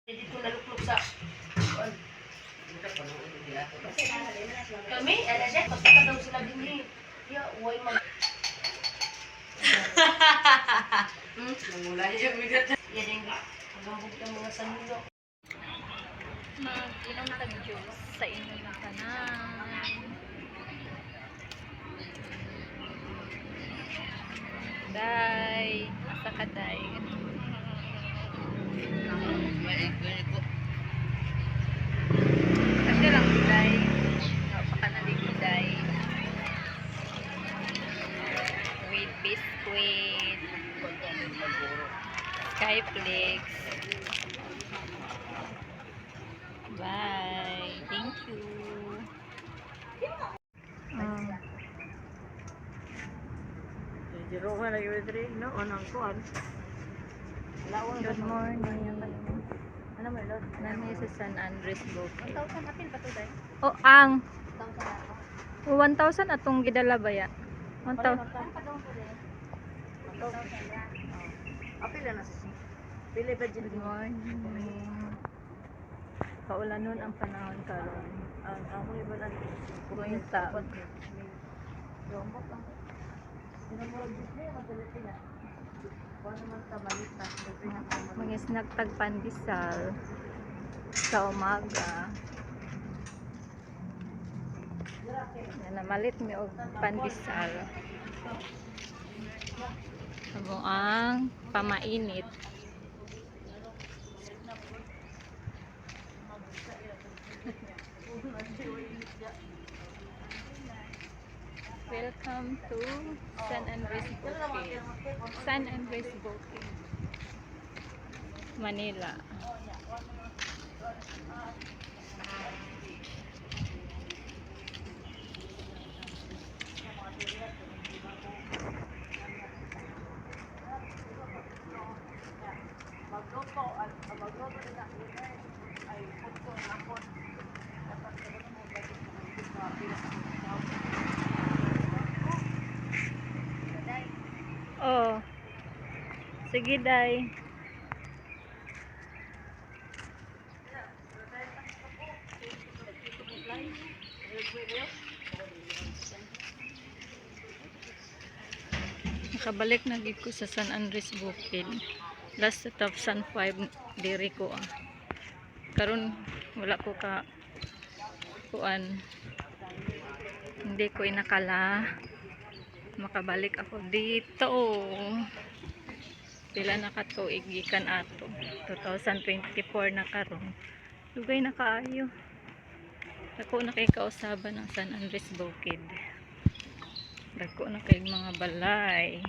Dito naluklok sa kuan. Kami, ala siya, basta ka daw sila din eh. Ya, way mag. Yan yung pagambog ng mga sanulo. Mag-inom tag juice sa inyong tanan. Day, asa ka, day? Kasi lang, day. Nga pa ka naligo, day. With biscuit. Skyflix. Bye. Thank you. Good morning. Ano may lord? Nami sa San Andres Bukid. 1,000 apil pa to, day? Oh, ang 1,000 ako. 1,000 atong gidala ba ya? 1,000. Ano pa daw po, day? 1,000. Apil na sa Pili ba Good morning. Kaulanon ang panahon karon. Ang ako iba lang. Buntag. Rombok lang. Sinamurag Disney, madali na. Kuha naman ta balik na. Mga snack tag pandesal sa umaga. Namalit mi og pandesal. Amo ang pamainit. Welcome to San Andres Bukid. San Andres Bukid. Manila. Magluto, at magluto din ako ay punto na ako. Dapat sa ganun mo lagi ko Oh. Sige, day. Nakabalik na gid ko sa San Andres Bukid. Last 2005 diri ko ah. Karon wala ko ka kuan. Hindi ko inakala makabalik ako dito. Pila na ka tuig gikan ato? 2024 na karon. Dugay na kaayo. Dako na kay kausaban ng San Andres Bukid. Dako na kay mga balay.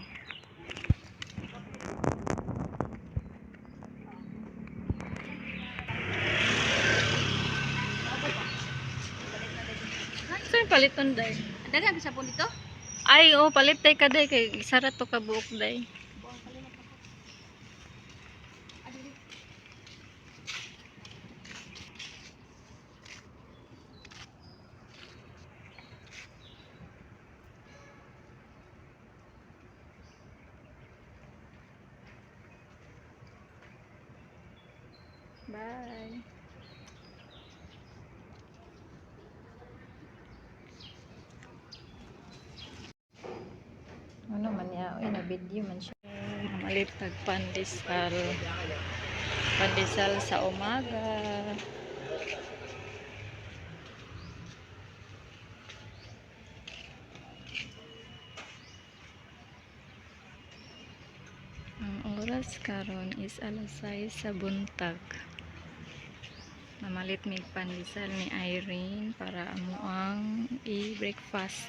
Saan paliton, day? Daghan sa po dito? Ay, oh, palit day ka, day kay isara to ka buok, day. Bye. Ano man niya, oy, na video man siya. Mamalit tag pandesal. Pandesal sa umaga. Ang oras karon is alas 6 sa buntag. Namalit mig pandesal ni Irene para amo ang i-breakfast.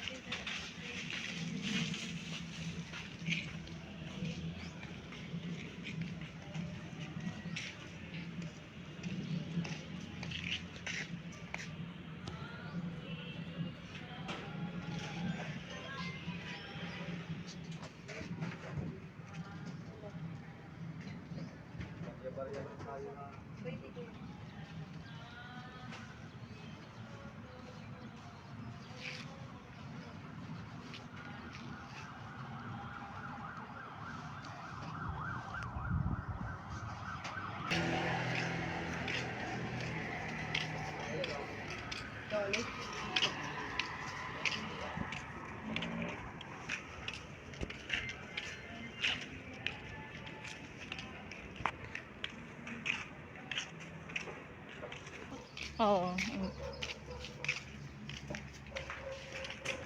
Oo.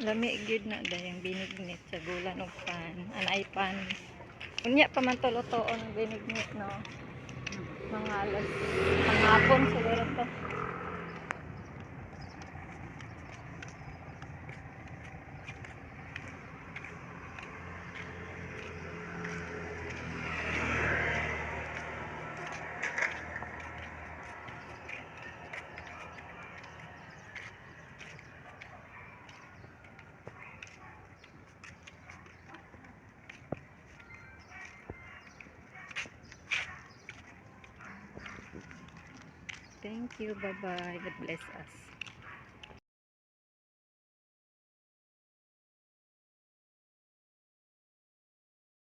Lami gyud na dayang binignit sa gulan og pan. Anay pan. Unya pa man to lutoon ang binignit, no. Mga alas panghapon siguro to. Thank you. Bye-bye. God bless us.